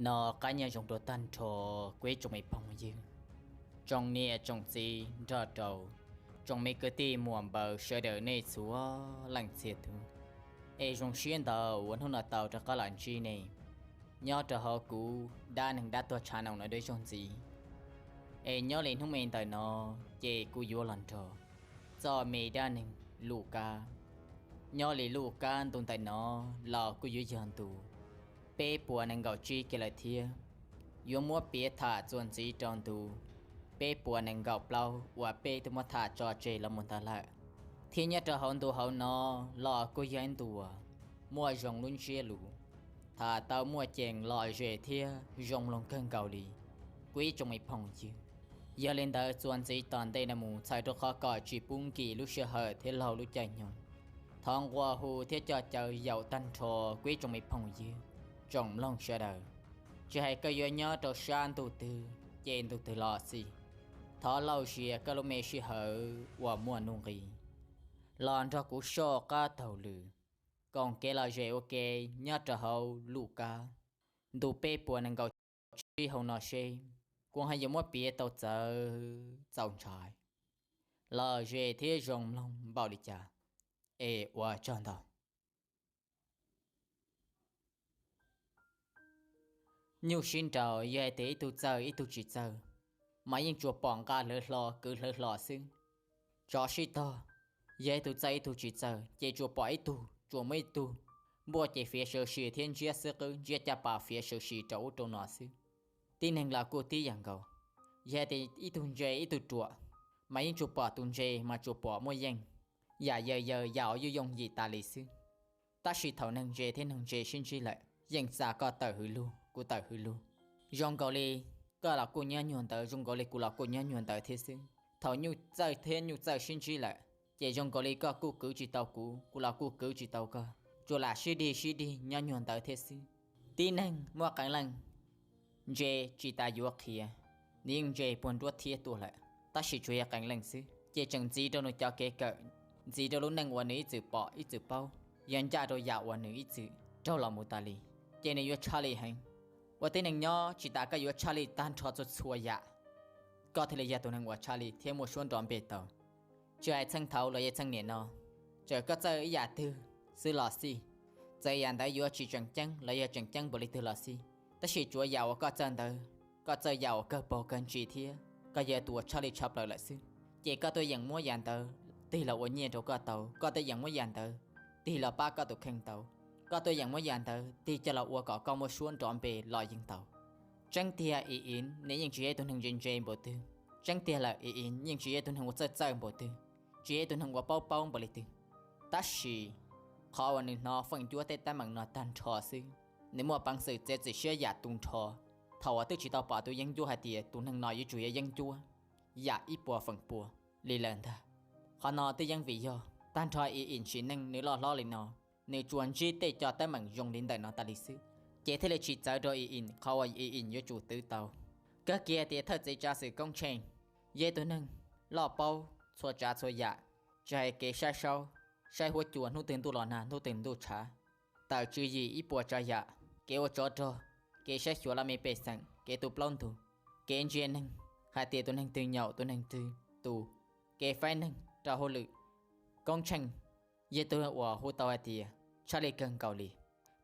No qab nyob zoo rau tag nrho kuv ib tsoom me phooj ywg, tsoom niam tsoom txiv nrog rau tsoom me kwv tij muam npawg sawv daws nej txhua leej txhia tus. Es zoo siab ntau uas hnub no tau rov qab los ntsib nej nyob rau hauv kuv dab neeg dab tuag tshav no dua ib zaug ntxiv. Es nyob li hnub me ntawm no ces kuv yuav los nrog txoj me dab neeg Luj Kab. Nyob li Luj Kab ntu ntawm no los kuj yuav yog ntu peb puas nees nkaum tsib kiag lawm thiab. Yuav muab piav tham txuas ntxiv rau ntu peb puas nees nkaum plaub uas peb twb muab tham tso tseg los mus ntawd lawm. Thiab nyob rau hauv ntu hauv no los kuj yog ib ntu uas muaj zoo lub ntsiab lus, tham tau muaj ceem lom zem thiab zoo mloog kawg nkaus li kuv ib tsoom me phooj ywg. Yog li ntawd txuas ntxiv tom ntej no mus txhawm rau qhov kom tsis pub nkim lub sij hawm thiab laug lub caij nyoog, thov nqua hu thiab coj caw yaum tag nrho kuv ib tsoom me phooj ywg, tsoom mloog sawv daws, tsis hais koj yuav nyob rau sab ntuj twg ces ntuj twg los xij, thov lauj zias koj lub me sij hawm uas muaj nuj nqis los nrog kuv soj qab taug lw koom kev lom zem ua ke nyob rau hauv Luj Kab ntu peb puas nees nkaum tsib hauv no seb kuv ho yuav muab piav tau txawv txaus ntshai, lom zem thiab zoo mloog npaum li cas. Es ua tsaug ntau. Nyuj sib nraus yog hais tias ib tug txawj ib tug tsis txawj, mas yeej tsuas pom nqa hlawv hlo kwv hlawv hlo xwb. Tsov sib tog, yog ib tug txawj ib tug tsis txawj ces tsuas pom ib tug tsuas muab ib tug npuaj ces fiav sawv si thiab ntsiab xwb qwb ntsiab caj pas fiav sawv si rau ub rau no xwb. Tib neeg los kuj tib yam nkaus, yog hais tias ib tug ntse ib tug ruam, mas yeej tsuas pom tus ntse mas tsuas pom muaj yeej, yam yawm yawm yam uas yooj yooj yim tas li xwb. Tab sis thaum neeg ntse thiab neeg ntse sib ntsib lawm yeej txav koj tawm hwv lug kuv tawm hwv lug, zoo nkaus li koj los kuj nyob nyuag ntawd zoo nkaus li kuv los kuj nyob nyuag ntawd thiab xwb. Thaum nyuj txawj thiab nyuj txawj sib ntsib lawm ces zoo nkaus li koj kuj kwv tsis tau kuv kuv los kuj kwv tsis tau koj, tsuas lam sib dig sib dig nyob nyuag ntawd thiab xwb. Tib neeg muaj qee leej ntse tsis tas yuav qhia, nws yeej ntse puag nruab thiab tuaj lawm, tab sis tsuas yog qee leej xwb ces tseem ntxiv rau nws cov kev kawm, ntxiv rau lub neej uas nws ib txwm pom ib txwm paub, yog ncaj rau yam uas nws ib txwm raug los mus tas li, ces nws yuav tshaj lij heev. Ua tib neeg nyob tsis tas koj yuav tshaj lij tag nrho txhua txhua yam, koj thiaj li yog tus neeg uas tshaj lij thiab muaj suab nrov npe tau. Tsis hais txheej thaud los yog txheej niaj no, txawm koj txawj ib yam twg xwb los xij, txawm yam ntawd yuav tsis tseem ceeb los yog tseem ceeb npaum li twg los xij, tab sis tsuav yam uas koj txawj ntawd, koj txawj yam uas kawg paug kawg ntsis thiab koj yog tus uas tshaj lij tshaj plaws lawm xwb, ces koj tuaj yeem muab yam ntawd tig los ua nyiaj rau koj tau, koj tuaj yeem muab yam ntawd tig los pab koj tus kheej tau, koj tuaj yeem muab yam ntawd tig coj los ua kom koj muaj suab nrov npe los yeej tau. Tseeb tiag Is Is nws yeej tsis yog ib tug neeg ntse ntse npaum twg, tseeb tiag lawm Is Is yeej tsis yog ib tug neeg uas txawj txawj npaum twg, tsis yog ib tug neeg uas paub paub npaum li twg, tab sis qhov uas nws hnov feem ncuab tej teeb meem no tag nrho xwb, nws muaj peev xwm txiav txim siab yam tu nrho, thaum uas twb tsis tau pom tus yeeb ncuab hais tias tus neeg no yuav tsum yog yeeb ncuab yam ib puas feem pua li lawm ntag. Qhov no twb yeej vim yog tag nrho Is Is sim neej nws loj hlob li no, nws tsuas ntsib tej cov teeb meem zoo li ntawm no tas li xwb, ces thiaj li tsis txawv rau Is Is qhov uas Is Is yuav tsum twv tau. Kawg kiag tias thawj txiv tsav xwm Koob Tsheej yog ib tug neeg loj paub txhua tsav txhua yam, tsis hais kev saib saub, saib huab cua hnub twg ntuj los nag hnub twg ntuj tshav, tawm tswv yim ib puas tsav yam, kev ua tsov rog, kev saib xyuas laj mej pej xeem, kev tu plaub ntug, kev ntsia neeg hais tias tus neeg twg nyaum tus neeg twg tu, kev faib neeg rau hauj lwm. Koob Tsheej yog tus uas hu tau hais tias tshaj lij kawg nkaus li.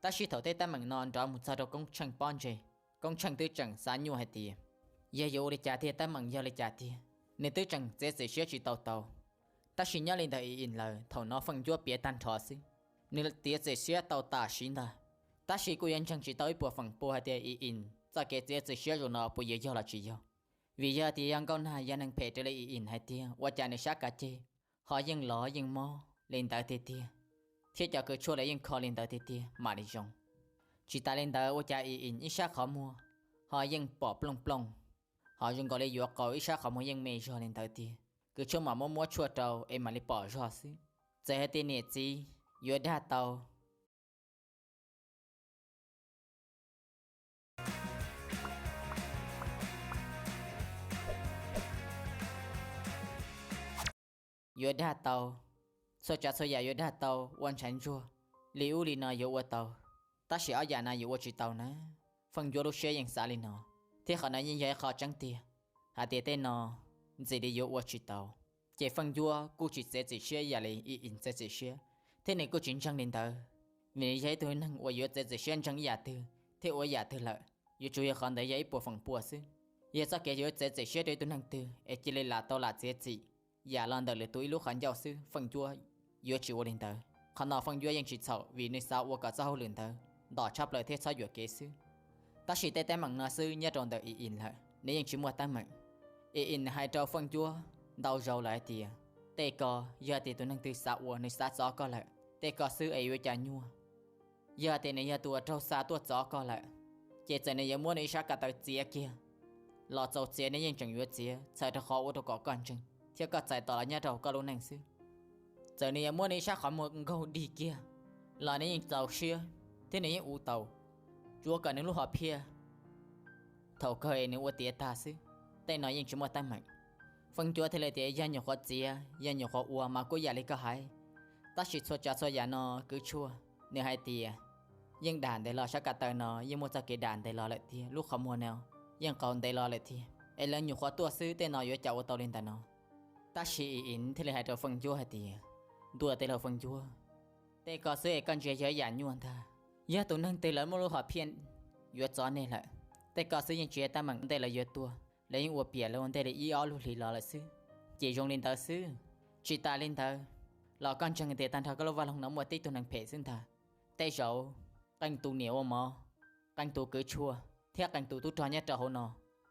Tab sis thaum tej teeb meem no nrov mus txog rau Koob Tsheej pob ntseg, Koob Tsheej twb tseem xav nyuaj hais tias yog yuav ua li cas tiag, teeb meem yog li cas tiag, nws twb tseem txiav txim siab tsis tau tau. Tab sis nyob li ntawm Is Is lawm thaum no feem ncuab piav tag nrho xwb, nws txiav txim siab tau tam sim ntag. Tab sis kuj yuav ntseeg tsis tau ib puas feem pua hais tias Is Is txoj kev txiav txim siab zaum no puas yuav yog los tsis yog. Vim yog tias yog Nkauj Nag yog neeg phem raws li Is Is hais tias ua cas nws sab kav ceg ho yeej lov yeej mob li ntawd tiag tiag, thiab cov kws tshuaj los yeej kho li ntawd tiag tiag mam li zoo. Tsis tas li ntawd ua cas Is Is ib sab qhov muag ho yeej pom plooj plooj, ho zoo nkaus li yuav qaug ib sab qhov muag yeej me zog li ntawd tiag. Kws tshuaj mam muab muab tshuaj rau es mam li pom zog xwb. Txawm hais tias niam txiv yuav dag tau, yuav dag tau, txhua tsav txhua yam yuav dag tau, ua ntshav ntsuag li ub li no yuav ua tau, tab sis ob yam no yuav ua tsis tau na. Feej Ncuab lub siab yeej xav li no, thiab qhov no yeej yog ib qho tseeb tiag hais tias tej no ntxim li yuav ua tsis tau. Ces Feej Ncuab kuj tsis txiav txim siab ib yam li I Ib txiav txim siab, thiab nws kuj tsis ntseeg li ntawd, vim nws yog ib tug neeg uas yuav txiav txim siab ntseeg ib yam twg thiab ua ib yam twg lawm, yuav tsum yog qhov ntawd yog ib puas feem pua xwb. Yog txoj kev yuav txiav txim siab rau ib tug neeg twg es cia li lam tau lam txiav txim yam los ntawm lwm tus ib lub qhov ncauj xwb, Feej Ncuab yuav tsis ua li ntawd. Qhov no Feej Ncuab yeej tsis txhaum vim nws xav ua kom txoj hauj lwm ntawd ntom tshaj plaws thiab txhob yuam kev xwb. Tab sis tej teeb meem no xwb nyob rau ntawm I Ib lawm, nws yeej tsis muaj teeb meem. I Ib nws hais rau Feej Ncuab ntau zaus lawm hais tias, tej ko, yog tias tus neeg twg xav ua nws xav txov koj lawm, tej ko xwb es yuav cas nyuaj. Yog tias nws yog tus uas raug xa tuaj txov koj lawm, ces txawm nws yuav muab nws ib sab ko taw txiav kiag los txaus txiav nws yeej tseem yuav txiav txhawm rau qhov ua rau kom koj ntseeg thiab koj txais tos los nyob rau koj lub neej xwb. Txawm nws yuav muab nws ib sab qhov muag nkaug dig kiag los nws yeej txaus siab thiab nws yeej ua tau, tsuav kom nws lub hom phiaj thaum kawg es nws ua tiav tag xwb. Tej no yeej tsis muaj teeb meem. Feej Ncuab thiaj li tias, yog nyuam qhuav txiav, yog nyuam qhuav ua mas kuj yam li koj hais, tab sis txhua tsav txhua yam no kwv tshuaj, nws hais tias yeej dam ntev los, sab ko taw no yeej muaj txoj kev dam ntev los lawm tiag, lub qhov muag no yeej qaug ntev los lawm tiag, es lawv nyuam qhuav tuaj xwb, tej no yuav cas ua tau li ntawm no. Tab sis I Ib thiaj li hais rau Feej Ncuab hais tias, ntuj, tej laug Feej Ncuab, tej ko xwb es koj ntsia yog ib yam nyuaj ntag. Yog tus neeg twg lawv muaj lub hom phiaj yuav txov nej lawm, tej ko xwb yeej tsis yog teeb meem, ntej lawv yuav tuaj lawv yeej ua piam lawv ua ntej li ib ob lub hlis los lawm xwb. Ces zoo li ntawd xwb. Tsis tas li ntawd los koj ntseeg tias tag nrho koj lub vaj loog no muaj tib tug neeg phem xwb ntag. Tej zaum qee tus niam ua mov, qee tus kwv tshuaj thiab qee tus tub rog nyob rau hauv no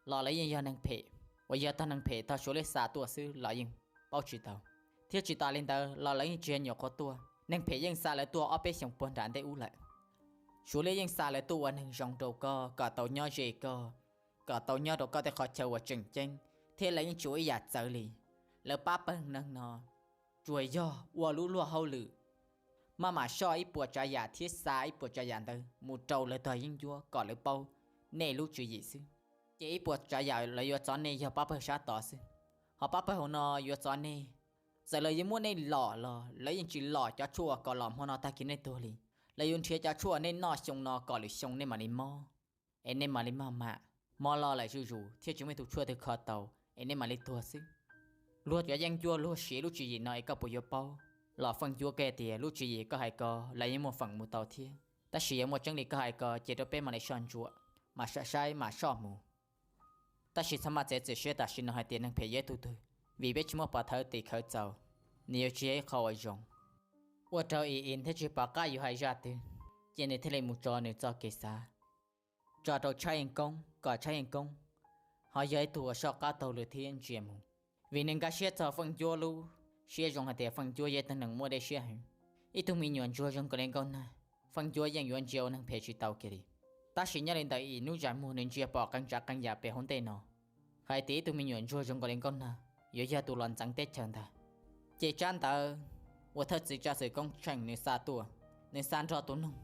los lawv yeej yog neeg phem, uas yog tog neeg phem tog suav liab xa tuaj xwb los yeej paub tsis tau. Thiab tsis tas li ntawd los lawv yeej tsis yog nyuam qhuav tuaj, neeg phem yeej xa lawv tuaj ob peb xyoos puag nram ntej ub lawm. Suav liab yeej xa lawv tuaj ua neeg zoo rau koj kom tau nyob ze koj, kom tau nyob rau koj tej qhov chaw uas tseem ceeb, thiab lawv yeej tsis ua ib yam txawv li. Lawv pab pawg neeg no tsuas yog ua lub luag hauj lwm maj mam soj ib puas tsav yam thiab xa ib puas tsav yam ntawd mus rau lawv tog yeeb ncuab kom lawv paub nej lub tswv yim xwb. Ces ib puas tsav yam lawv yuav txov nej yog pab pawg sab tod xwb. Ho pab pawg hauv no yuav txov nej, txawm lawv yuav muab nej lom los lawv yeej tsis lom cov tshuaj kom lom hmo no tag kis nej tuag li. Lawv yuav nrhiav cov tshuaj nej noj xyoo no kom lwm xyoo nej mam li mob, es nej mam li maj mam mob loj lawm zuj zus thiab tsis muaj ib tug tshuaj twg kho tau, es nej mam li tuag xwb. Luag cov yeeb ncuab luag siv lub tswv yim no es koj puas yuav paub? Los Feej Ncuab kuj tias, lub tswv yim koj hais ko los yeej muaj feem mus tau thiab, tab sis yog muaj tseeb li koj hais ko ces rau peb mam li soj ntsuam, mam soj saib mam soj mus. Tab sis txhob maj txiav txim siab tam sim no hais tias neeg phem yog ib tug twg, vim peb tsis muaj pov thawv tim khawv txaus, nws yuav tsis yog ib qho uas zoo. Ua rau I Ib thiaj tsis pom qab yuav hais zaj twg, ces nws thiaj li mus tso nws txoj kev xav, tso rau Tshab Yeej Koob kom Tshab Yeej Koob ho yog ib tug uas soj qab taug lw thiab ntsia mus. Vim nws nkag siab txog Feej Ncuab lub siab zoo hais tias Feej Ncuab yog ib tug neeg muaj dej siab heev, ib tug me nyuam ntsuag zoo nkaus li Nkauj Nag, Feej Ncuab yeej yuav ntsia ua neeg phem tsis tau kiag li. Tab sis nyob li ntawm ib hnub zais muag nws ntsia pom qee tsav qee yam pem hauv ntej no, hais tias ib tug me nyuam ntsuag zoo nkaus li Nkauj Nag yuav yog tus los ntxeev teb chaws ntag. Ces tsab ntawv uas thawj txiv tsav xwm Koob Tsheej nws xa tuaj, nws xa nrog tus noog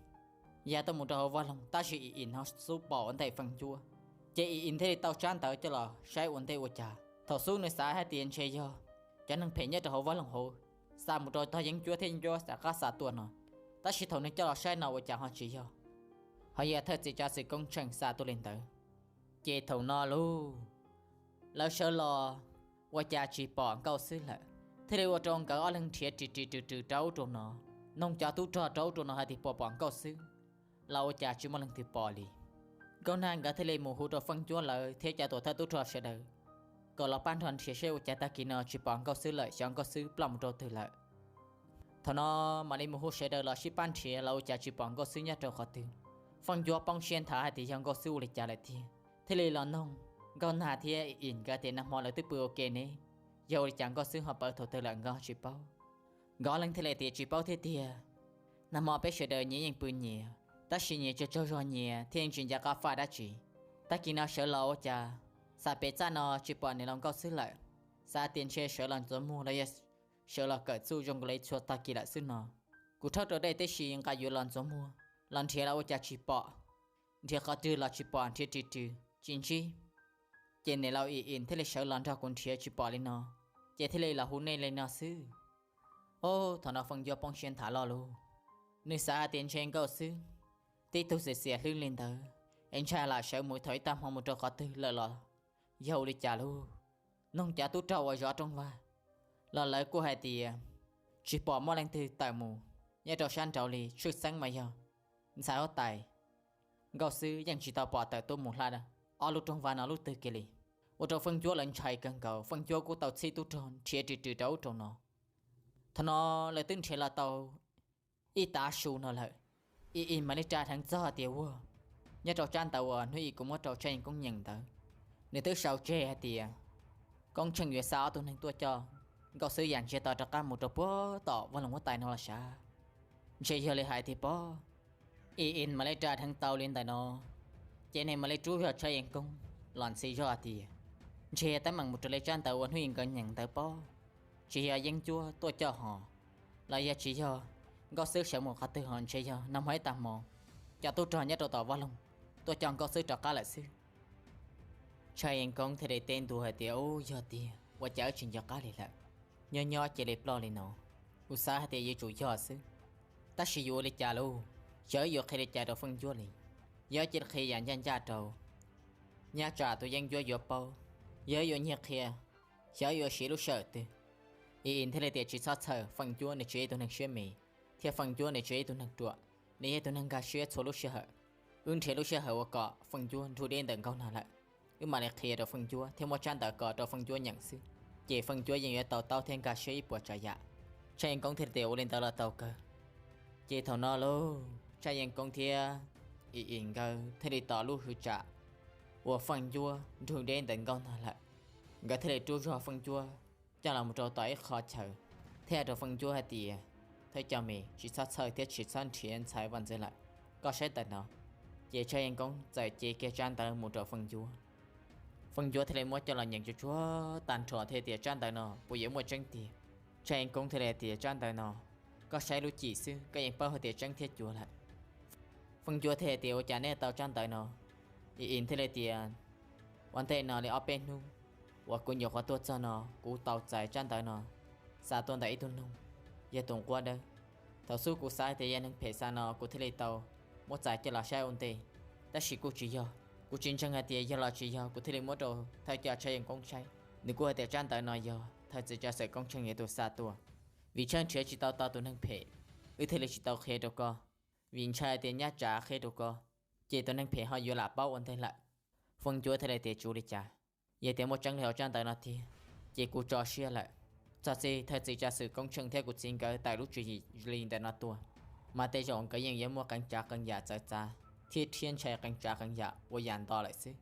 ya tuaj mus rau hauv vaj loog, tab sis ib hnub xub pom ua ntej Feej Ncuab, ces ib hnub thiaj li tau tsab ntawv coj los saib ua ntej ua cas. Thaum xub nws xav hais tias ntshe yog cov neeg phem nyob rau hauv vaj loog hauv xa mus rau tog yeeb ncuab thiab ncuab xav qab xa tuaj no, tab sis thaum nws coj los saib no ua cas ho tsis yog, ho yog thawj txiv tsav xwm Koob Tsheej xa tuaj li ntawd. Ces thaum no lauj, lawv sawv los ua cas tsis pom Nkauj Xwb lawm, thiaj li ua rau nkawd ob leeg nrhiav ris ris rws rws rau ub rau no, noog cov tub rog rau ub rau no hais tias puas pom Nkauj Xwb, los ua cas tsis muaj leej twg pom li. Nkauj Nag nkawd thiaj li mus hu rau Feej Ncuab lawv thiab cov tuam thawj tub rog sawv daws kom los pab nrog nrhiav seb ua cas tag kis no tsis pom Nkauj Xwb lawm, xyov Nkauj Xwb ploj mus rau twg lawm. Thaum no mam li mus hu sawv daws los sib pab nrhiav los ua cas tsis pom Nkauj Xwb nyob rau qhov twg. Feej Ncuab poob siab nthav hais tias yog Nkauj Xwb ua li cas lawm tiag, thiaj li los noog Nkauj Nag thiab ib hnub tias nag hmo lawv twb pw ua ke ne, yog ua li cas Nkauj Xwb ho ploj thaum twg lawm nkawd tsis paub. Nkawd ob leeg thiaj li tias tsis paub thiab tiag, nag hmo peb sawv daws nyias yeej pw nyias, tab sis nyias tsaug tsaug zog nyias thiab yeej tsis nco qab faj dab tsi. Tag kis no sawv los ua cas xa pem txaj no tsis pom nws los Nkauj Xwb lawm, xav tias ntshe sawv los ntxuav muag los yog sawv los kawm txuj zoo nkaus li txhua tag kis lawm xwb no. Kuv rhaub rau dej tib si nqa yuav los ntxuav muag, los nrhiav los ua cas tsis pom, nrhiav qhov twg los tsis pom, nrhiav ris rws tsis ntsib. Ces niam laus ib hnub thiaj li sawv los nrog kuv nrhiav tsis pom li no, ces thiaj li los hu nej li no xwb. Ob, thaum no Feej Ncuab poob siab nthav loj lauj, nws xav hais tias ntshe Nkauj Xwb, tib tug xiam xiam hlwb li ntawd, Es ntshai lam sawv mus thaum ib tag hmo mus rau qhov twg lawm los yog ua li cas lauj? Noog cov tub rog uas zov rooj vag los lawv kuj hais tias tsis pom muaj leej twg tawm mus nyob rau sab nraud li, tshwj xeeb mas yog ntxhais huab tais Nkauj Xwb yeej tsis tau pom tawm tuaj mus hla ob lub rooj vag no lub twg kiag li. Ua rau Feej Cuab lawv ntshai kawg nkaus, Feej Cuab kuj tau txhij tub rog nrhiav ris rws rau ub rau no. Thaum no lawv twb nrhiav los tau ib tav su no lawm, I I mam li ras dheev txog tias, Ua, nyob rau tsab ntawv uas hnub I kuv muab rau Tshaj Yeej Koob nyeem ntawd, nws twb sau tseg hais tias Koob Tsheej yuav xa ob tug neeg tuaj coj Nkauj Xwb yam ntsiag to rov qab mus rau puag tom Vaj Loog Huab Tais no los sav. Ntshe yog li hais tiag pob. I I mam li ras dheev tau li ntawm no, ces nws mam li rub zog Tshaj Yeej Koob los ntxiv zog hais tias, Ntshe teeb meem mus raws li tsab ntawv uas hnub I nkawd nyeem ntawd pob, tsis yog Yeeb Cuab tuaj coj hos, los yog tsis yog Nkauj Xwb sawv mus qhov twg hos, ntshe yog nag hmo ib tag hmo cov tub rog nyob rau tom Vaj Loog tuaj coj Nkauj Xwb rov qab lawm xwb. Tshaj Yeej Koob thiaj li teb ntua hais tias, Ub, yog tiag, ua cas wb tsis nco qab li lawm? Nyob nyob cia li ploj li no, kuv xav hais tias yuav tsum yog xwb. Tab sis yuav ua li cas lauj? Xyov wb yuav qhia li cas rau Feej Cuab li. Yog wb cia li qhia yam ncaj ncaj rau, nyaj tsam tus Yeeb Cuab yuav paub, yog wb yuav nyiag qhia, xyov wb yuav siv lub sij hawm twg. I I thiaj li tias, Tsis txhob txhawj, Feej Cuab nws tsis yog ib tug neeg siab me, thiab Feej Cuab nws tsis yog ib tug neeg ruam, nws yog ib tug neeg nkag siab txhua lub sij hawm. Wb nrhiav lub sij hawm ua kom Feej Cuab nrug deb ntawm Nkauj Nag lawm, wb mam li qhia rau Feej Cuab thiab muab tsab ntawv ko rau Feej Cuab nyeem xwb, ces Feej Cuab yeej yuav tau taub thiab nkag siab ib puas tsav yam. Tshaj Yeej Koob thiaj li tias, Ua li ntawd los tau kawg. Ces thaum no lauj, Tshaj Yeej Koob thiab I I nkawd thiaj li tos lub hwv tsam uas Feej Cuab nrug deb ntawm Nkauj Nag lawm, nkawd thiaj li rub zog Feej Cuab coj los mus rau tom ib qho chaw, thiaj hais rau Feej Cuab hais tias, Thawj coj me, tsis txhob txhawj thiab tsis txhob nrhiav ntxhais vaj ntxwv lawm. Koj saib ntawm no. Ces Tshaj Yeej Koob txawm cev kiag tsab ntawv mus rau Feej Cuab. Feej Cuab thiaj li muab coj los nyeem tsuag tsuag tag nrho thiaj tias, Tsab ntawv no puas yuav muaj tseeb tiag? Tshaj Yeej Koob thiaj li tias, Tsab ntawv no, koj saib lub cim xwb koj yeej paub hais tias tseeb thiab cuav lawm. Feej Cuab thiaj tias, Ua cas neb tau tsab ntawv no? I I thiaj li tias, Ua ntej no li ob peb hnub uas kuv nyuam qhuav tuaj txog no, kuv tau txais tsab ntawv no xa tuaj ntawm ib tug noog, yog tus nquab dawb. Thaum xub kuv xav tias yog neeg phem xa no, kuv thiaj li tau muab txais coj los saib ua ntej, tab sis kuj tsis yog. Kuv tsis ntseeg hais tias yog los tsis yog, kuv thiaj li muab rau thawj coj Tshaj Yeej Koob saib. Nws kuj hais tias tsab ntawv no yog thawj txiv tsav xwm Koob Tsheej yog tus xa tuaj, vim tshawb nrhiav tsis tau tau tus neeg phem, wb thiaj li tsis tau qhia rau koj, vim ntshai tias nyab tsav qhia rau koj, ces tus neeg phem ho yuav lam paub ua ntej lawm. Feej Cuab thiaj li tias, Tsuav li cas, yog tias muaj tseeb li hauv tsab ntawv no tiag, ces kuv tso siab lawm. Txog txij thawj txiv tsav xwm Koob Tsheej thiab kuv txiv nkawd tawm lub tswv yim li ntawm no tuaj, mas tej zaum nkawd yeej yuav muaj qee tsav qee yam txawv txav thiab rhiab ntshai qee tsav qee yam ua yam nto lawm xwb.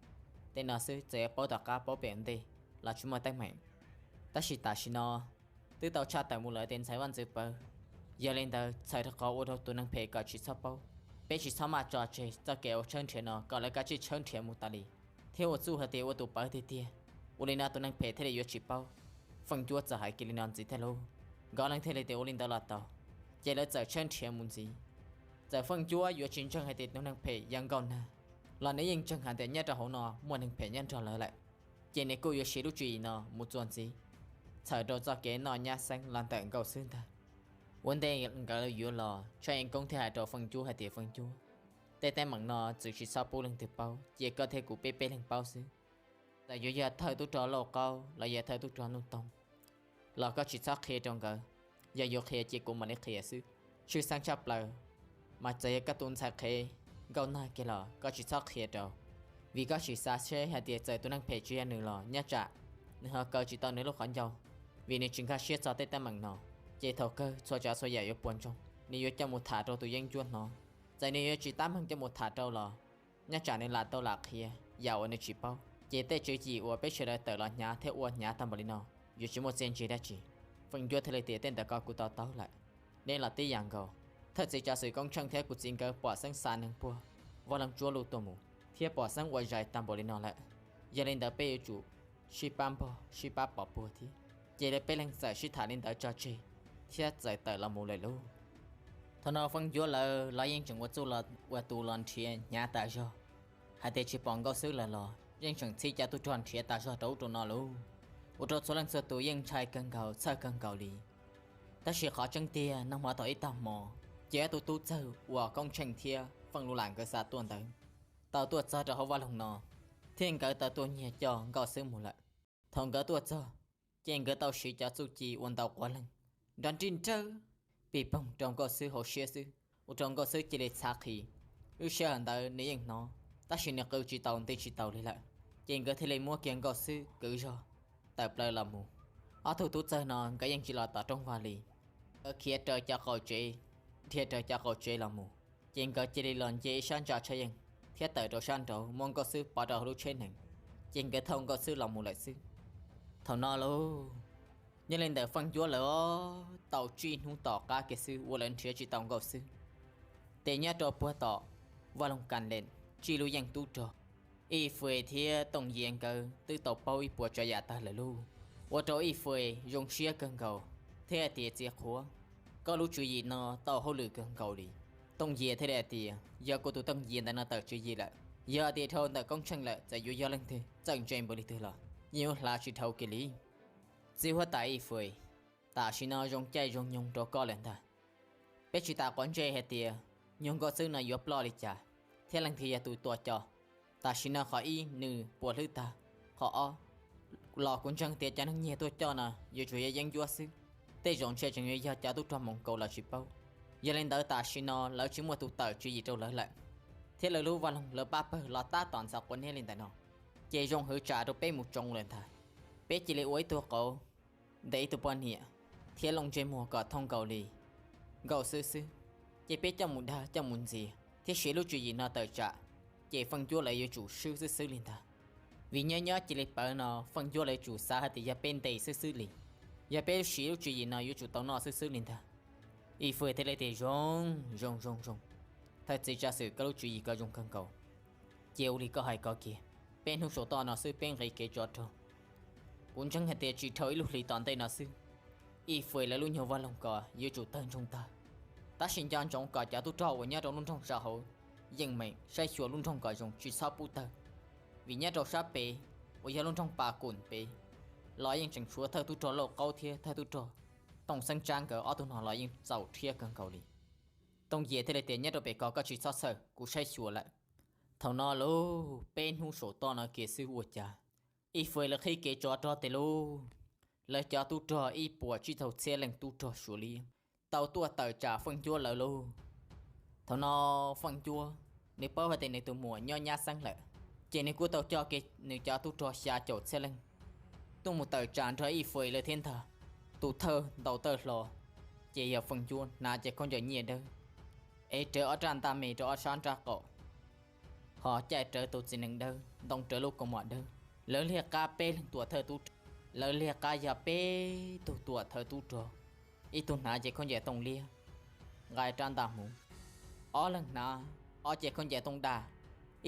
Tej no xwb, txawm yuav paub tom qab paub pem ntej los tsis muaj teeb meem. Tab sis tam sim no twb tau tshaj tawm mus lawm tias ntxhais vaj ntxwv pawv. Yog li ntawd txhawm rau qhov ua rau tus neeg phem kom tsis txhob paub. Peb tsis txhob maj tso tseg txoj kev ua tshawb nrhiav no, kom lawv kav tsij tshawb nrhiav mus tas li, thiab ua txuj hais tias ua tus pawv tiag tiag. Ua li no tus neeg phem thiaj li yuav tsis paub. Feej Cuab txawm hais kiag li no ntxiv thiab lauj, nkawd leej thiaj li tias, Ua li ntawd los tau. Ces lawv txawm tshawb nrhiav mus ntxiv. Txawm Feej Cuab yuav tsis ntseeg hais tias tus neeg phem yog Nkauj Nag, los nws yeej ntseeg hais tias nyob rau hauv no muaj neeg phem nyob nrog lawv lawm, ces nws kuj yuav siv lub tswv yim no mus txuas ntxiv, txhawm rau txoj kev noj nyab xeeb los ntawm Nkauj Xwb ntag. Ua ntej nkawd yuav los, Tshaj Yeej Koob thiaj hais rau Feej Cuab hais tias, Feej Cuab, tej teeb meem no txwm tsis txhob pub leej twg paub, cia koj thiab kuv peb peb leeg paub xwb. Txawm yuav yog thawj tub rog Lauj Qaub los yog thawj tub rog Nuj Toog, los koj tsis txhob qhia rau nkawd. Yog yuav qhia ces kuv mam li qhia xwb. Tshwj xeeb tshaj plaws mas txawm yog koj tus ntxhais qhev Nkauj Nag kiag los koj tsis txhob qhia rau, vim koj sim xav seb hais tias txawm tus neeg phem tsis yog nws los nyab tsam nws ho kaw tsis tau nws lub qhov ncauj, vim nws tsis nkag siab txog tej teeb meem no. Ces thaum kawg txhua tsav txhua yam yuav puas ntsoog, nws yuav coj mus tham rau tus yeeb ncuab hnov. Txawm nws yuav tsis tab meeg coj mus tham rau los nyab tsam nws lam tau lam qhia yam uas nws tsis paub. Ces tej tswv yim uas peb sawv daws tawm los hnyav thiab ua hnyav tag npaum li no yuav tsis muaj txiaj ntsig dab tsi. Feej Cuab thiaj li tias, Tej ntawd ko kuv to taub lawm. Neb los tib yam nkaus. Thawj txiv tsav xwm Koob Tsheej thiab kuv txiv nkawd pom xeeb xa neeg puag Vaj Loog Tsuab Lus tuaj mus, thiab pom xeeb ua zais tag npaum li no lawm. Yog li ntawd peb yuav tsum sib pab npog sib pab pov puag thiab. Ces lawv peb leeg txawm sib tham li ntawd tso tseg thiab txawm tawm los mus lawm lauj. Thaum no Feej Cuab lawv los yeej tseem ua txuj los ua tus los nrhiav hnyav tas zog, hais tias tsis pom Nkauj Xwb lawm los yeej tseem txhib cov tub rog nrhiav tas zog rau ub rau no lauj. Ua rau txhua leej txhua tus yeej ntshai kawg nkaus txhawj kawg nkaus li. Tab sis qhov tseeb tiag nag hmo thaum ib tag hmo, ces ob tug tub txawg uas Koob Tsheej thiab Feej Lus Lam nkawd xa tuaj ntawd, tau tuaj txog rau hauv vaj loog no, thiab nkawd tau tuaj nyiag coj Nkauj Xwb mus lawm. Thaum nkawd tuaj txog, ces nkawd tau siv cov txuj ci ua ntau quav leeg, nrov nrij nrawg pig poog rau Nkauj Xwb hauv siab xwb, ua rau Nkauj Xwb cia li txhav qhi. Lub sij hawm ntawd nws yeej hnov, tab sis nws qw tsis tau nti tsis tau li lawm, ces nkawd thiaj li muab kiag Nkauj Xwb kwv zog tawm plaws los mus. Ob tug tub txawg no nkawd yeej tsis los tom rooj vag li, nkawd khiav raws cov qaum tsev, dhia raws cov qaum tsev los mus, ces nkawd cia li los nce ib sab ntsa tshaj yeej thiab tawm rau sab nraud muab Nkauj Xwb pov rau hauv lub tsheb nees, ces nkawd thauj Nkauj Xwb los mus lawm xwb. Thaum no lauj, nyob li ntawm Feej Ncuab lawv tau tsib hnub tom qab kiag xwb uas lawv nrhiav tsis tau Nkauj Xwb. Ces nyob rau puag tom vaj loog Kas Lees tsib lub yeej tub rog, Ib Fwm thiab Tooj Yias nkawd twb tau paub ib puas tsav yam tag lawm lauj, ua rau Ib Fwm zoo siab kawg nkaus thiab hais tias, Txiv qhuav, koj lub tswv yim no tau hauj lwm kawg nkaus li. Tooj Yias thiaj li hais tias, Yog kuv tus Tooj Yias ntawm no tawm tswv yim lawm, yog tias dhau ntawm Koob Tsheej lawm txawm yuav yog leej twg txawj ntse npaum li twg los yeej yuav hla tsis dhau kiag li. Txiv huab tais Ib Fwm, tam sim no zoo caij zoo nyoog rau koj lawm ntag. Peb tsis tas quav ntsej hais tias nyuag Nkauj Xwb no yuav ploj li cas, thiab leej twg yog tus tua coj. Tam sim no qhov ib nws puas hlwb tag, qhov ob los kuv ntseeg tias cov neeg nyiag tuaj coj no yuav tsum yog yeeb ncuab xwb, tej zaum ntshe tseem yuav yog cov tub rog Moos Kaus los tsis paub. Yog li ntawd tam sim no lawv tsis muaj tus tawm tswv yim rau lawv lawm, thiab lawv lub vaj loog lawv pab pawg los tab tom ntxhov quav niab li ntawm no, ces zoo hwv tsam rau peb mus tsoo lawm ntag. Peb cia li ua ib tug qauv ntes ib tug poj niam thiab looj ntsej muag kom thooj nkaus li Nkauj Xwb xwb, ces peb coj mus dag coj mus ntxias thiab siv lub tswv yim no tawm tsam, ces Feej Ncuab lawv yuav tsum swb xwb xwb li ntag. Vim nyob nyob cia li pawv no Feej Ncuab lawv yuav tsum xav hais tias yog peb ntes xwb xwb li, yog peb siv lub tswv yim no yuav tsum tau noj xwb xwb li ntag. Ib Fwm thiaj li tias, Zoo, zoo, zoo, zoo. Thawj txiv tsav xwm, koj lub tswv yim koj zoo kawg nkaus. Cia ua li koj hais ko kiag, peb hnub saum toj no xwb peb nqis kev tsov rog. Kuv ntseeg hais tias tsis dhau ib lub hlis tom ntej no xwb, Ib Fwm lawv lub nyuag vaj loog ko yuav tsum tawg ntsoog tag. Tab sis nco ntsoov kom cov tub rog uas nyob rau lub nroog sab hauv yeej meem saib xyuas lub nroog kom zoo tsis txhob pub tawg, vim nyob rau sab pem uas yog lub nroog Pas Kum pem los yeej tseem tshuav thawj tub rog Lauj Qaub thiab thawj tub rog Tooj Xeeb Tsab nkawd ob tug no los yeej txaus rhiab kawg nkaus li. Tooj Yias thiaj li tias, Nyob rau pem ko koj tsis txhob txhawj, kuv saib xyuas lawm. Thaum no lauj, peb hnub saum toj no kiag xwb ua cas Ib Fwm lawv qhib kev tsov rog tes lauj, lawv cov tub rog ib puas tsib caug txhiab leej tub rog Suav liab tau tuaj tawm tsam Feej Ncuab lawv lauj. Thaum no Feej Ncuab nws paub hais tias nws tus muam nyob nyab xeeb lawm, ces nws kuj tau coj kiag nws cov tub rog xya caum txhiab leej tuaj mus tawm tsam nrog Ib Fwm lawv thiab ntag. Tus thawj ntaus tawj hlo ces yog Feej Ncuab hnav cev khaub ncaws nyiaj dawb, ev rawv ob raj ntaj me rau ob sab nrab qaum, ho caij rawv tus txiv nees dawb, ntoo rawv lub kaus mom dawb. Lawv liag qab peb leeg tuam thawj tub rog, lawv liag qab yog peb tug tuam thawj tub rog, ib tug hnav cev khaub ncaws tooj liab, nqa rab ntaj hmuv. Ob leeg hnav ob cev khaub ncaws tooj daj,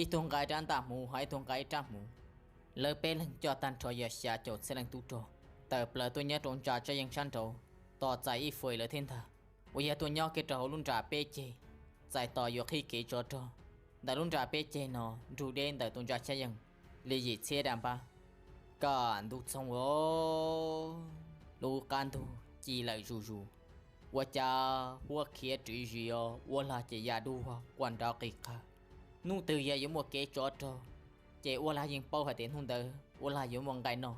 ib tug nqa rab ntaj hmuv ho ib tug nqa ib rab hmuv. Lawv peb leeg coj tag nrho yog xya caum txhiab leej tub rog tawm plaws tuaj nyob rau ntsa tshaj yeej sab nraud tos txais Ib Fwm lawv thiab ntag, uas yog tuaj nyob kiag rau hauv lub nra peb ceg, txais tos yuav qhib kev tsov rog. Ntawm lub nra peb ceg no nrug deb ntawm tus ntsa tshaj yeej li yim txhiab daj npab. Kaj ntug txoog os, lub qab ntug ci lawm zuj zus, ua cas huab khiav ris zis os, ua lag ces ya dub vog quaj nrov qig qag. Hnub twg yog yuav muaj kev tsov rog, ces ua lag yeej paub hais tias hnub ntawd ua lag yuav muaj nqaij noj,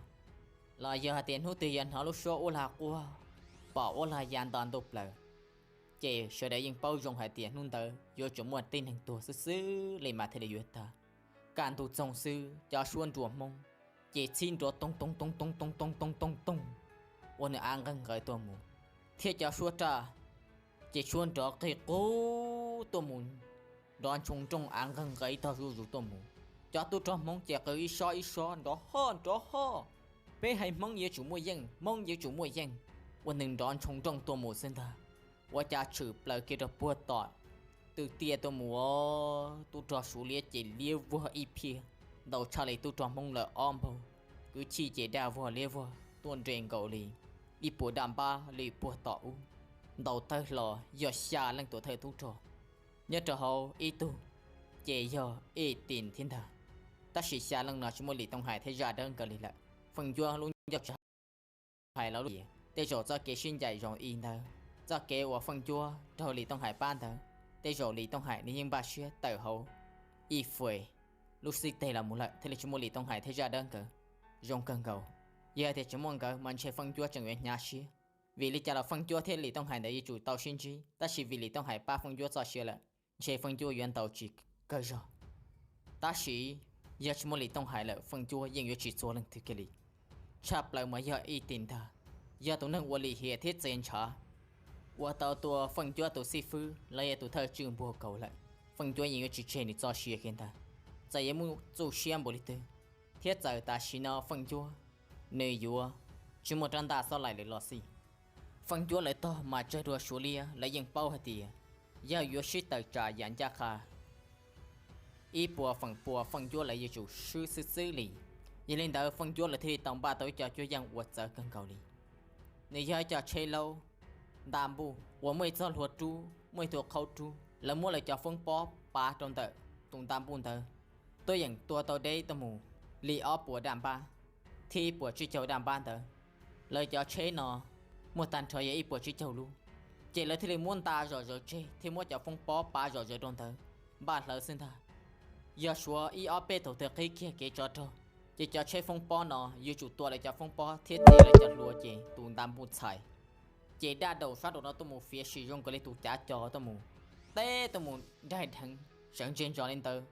los yog hais tias hnub twg yog hnov lub suab ua lag quaj, pom ua lag ya nto ntuj plaws, ces sawv daws yeej paub zoo hais tias hnub ntawd yuav tsum muaj tib neeg tuag xwb xwb li mas thiaj li yuav tag. Kaj ntug txoog xwb cov suab nruas Hmoob ces txhib nrov toog toog toog toog toog toog toog toog toog, ua nws av nqeeg nqawv tuaj mus, thiab cov suab raj ces tshuab nrov qig qub tuaj mus, nrov ntshoo nrooj av nqeeg nqawv ib tog zuj zus tuaj mus. Cov tub rog Hmoob ces qw ib sob ib sob nrov hoj nrov hoj. Peb hais Hmoob yuav tsum muaj yeej, Hmoob yuav tsum muaj yeej, ua nws nrov ntshoo nrooj tuaj mus xwb ntag. Ua cas tshwm plaws kiag rau puag tom tw tiaj tuaj mus, tub rog Suav liab ces liab vog ib phiab, ntau tshaj li tub rog Hmoob lawm ob npaug. Kwv chij ces daj vog liab vog tuaj nres nkaus li ib puas daj npab li puag tom ub. Ntaus tawg hlo yog xya leej tuam thawj tub rog, nyob rau hauv ib tug ces yog Ej Tim thiab ntag. Tab sis xya leej no tsis muaj Lis Tooj Hais thiab zaj dawb nkaws li lawm. Feej Ncuab lub ncauj tsis hais los lub, tej zaum txoj kev sib ncaim zoo li ntawd, txoj kev uas Feej Ncuab raug Lis Tooj Hais pab ntawd, tej zaum Lis Tooj Hais nws yeej npaj siab tawm hauv ib fem lub xib teg los mus lawm thiaj li tsis muaj Lis Tooj Hais thiab Zaj Dawb nkawd. Zoo kawg nkaus, yog hais tias tsis muaj nkawd mas ntshe Feej Ncuab tseem yuav hnyav siab. Vim li cas los Feej Ncuab thiab Lis Tooj Hais ntawd yuav tsum tau sib ntsib, tab sis vim Lis Tooj Hais pab Feej Ncuab txoj sia lawm, ntshe Feej Ncuab yuav ntaus tsis kawg zog. Tab sis yog tsis muaj Lis Tooj Hais lawm Feej Ncuab yeej yuav tsis txuag leej twg kiag li. Tshaj plaws mas yog ib tig ntag, yog tus neeg ua lim hiam thiab txi ntshav uas tau tua Feej Ncuab tus xib fwb los yog tus thawj tswj npuag kaus lawm, Feej Ncuab yeej yuav tsis tseg nws txoj sia kiag ntag. Txawm yuav muaj txuj siab npaum li twg thiab txawm tam sim no Feej Ncuab nws yuav tsis muaj rab ntaj xob laim lawm los xij, Feej Ncuab lawv tog mas tsawg dua Suav liab lawv yeej paub hais tias yog yuav sib tawm tsam yam ncaj qha ib puas feem pua Feej Ncuab lawv yuav tsum swb xwb xwb li. Yog li ntawd Feej Ncuab lawv thiaj li tau npaj tau ib co cuab yeej uas txawv kawg nkaus li. Nws yog ib co tsheb laub nta npuj uas muaj ib txoj hlua rub, muaj ib tug qhaub rub, lawv muab lawv cov foob pob pav rau ntawm tus nta npuj ntawd, tuaj yeem tua tau deb tuaj mus li ob puas daj npab thiab ib puas tsib caug daj npab ntawd. Lawv cov tsheb no muaj tag nrho yog ib puas tsib caug lub, ces lawv thiaj li muab nta zom zaws tseg thiab muab cov foob pob pav zom zaws rau ntawd npaj hlawv xwb ntag. Yog suav ib ob peb tug twg qhib kiag kev tsov rog, ces cov tsheb foob pob no yuav tsum tua lawv cov foob pob thiab txiav lawv cov hlua ces tus nta npuj txhais, ces daj daum sab nraum no tuaj mus fiav sim zoo nkaus li tus cav co tuaj mus, teb tuaj mus nraig dheev sawv ntseg ntsos li ntawd,